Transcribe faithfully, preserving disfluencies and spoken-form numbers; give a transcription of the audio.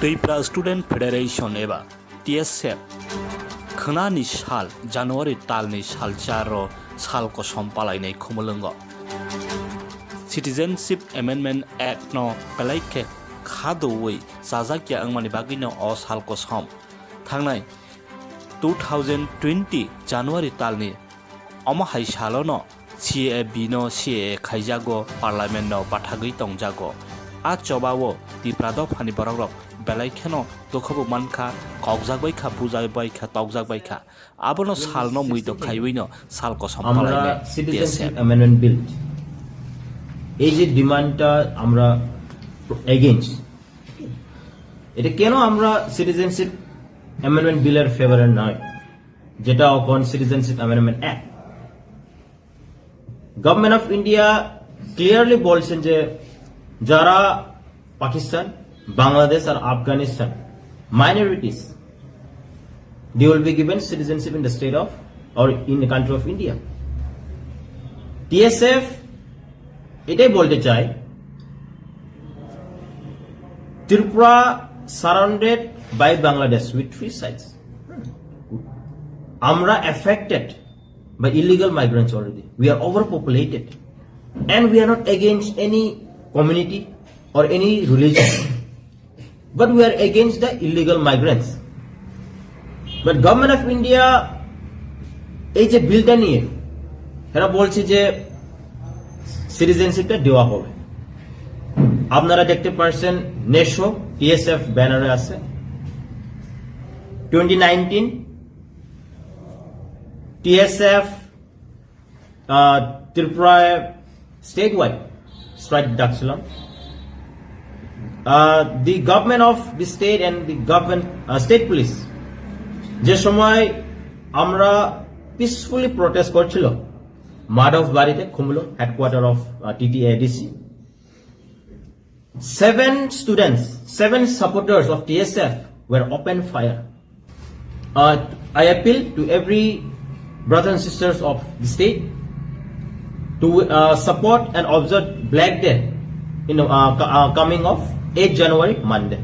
Tripura Student Federation eba T S F khwnani sal January talni salcharo sal kosom palainai khumulwngo. Citizenship Amendment Act no belai khe khadoui chajakya wngmani bagwino o sal kosom thangnai two thousand twenty January talni omo hai salono C A B no C A A khaijago, Parliament no bathagwi tongjago. A chobao Tipra dophani borokrok belai kheno dukhobo mankha, kokjak bai kha, bujak bai kha, tokjak bai kha. Abono salno muito khaiwino sal kosom আমরা palainai citizenship T S F. Amendment bill, এই যে ডিমান্ডটা আমরা এগেইনস্ট, এটা কেন আমরা citizenship amendment বিলের ফেভারে নয়, যেটা এখন citizenship amendment act? Government of India clearly বলছেন যে যারা পাকিস্তান, বাংলাদেশ আর Afghanistan minorities, they will be given citizenship in the state of or in the country of India. T S F এটাই বলতে চাই, Tripura surrounded by Bangladesh with three sides. আমরা affected by illegal migrants already. We are overpopulated. And we are not against any community or any religion. But we are against the illegal migrants. But Government of India এই যে বিলটা নিয়ে এরা বলছে যে সিটিজেনশিপটা দেওয়া হবে। আপনারা দেখতে পাচ্ছেন নেশো টিএসএফ ব্যানারে আছে। টোয়েন্টি নাইনটিন টিএসএফ ত্রিপুরায় স্টেট ওয়াইড স্ট্রাইক ডাকছিলাম। The government of the state and the government, state police, যে সময় আমরা পিসফুলি প্রোটেস্ট করছিল মাধব বাড়িতে, খুমুলুং, headquarter of TTADC, seven students, seven supporters of T S F were open fire. Uh, I appeal to every brothers and sisters of the state to uh, support and observe Black Day in uh, co- uh, coming of eighth January, Monday.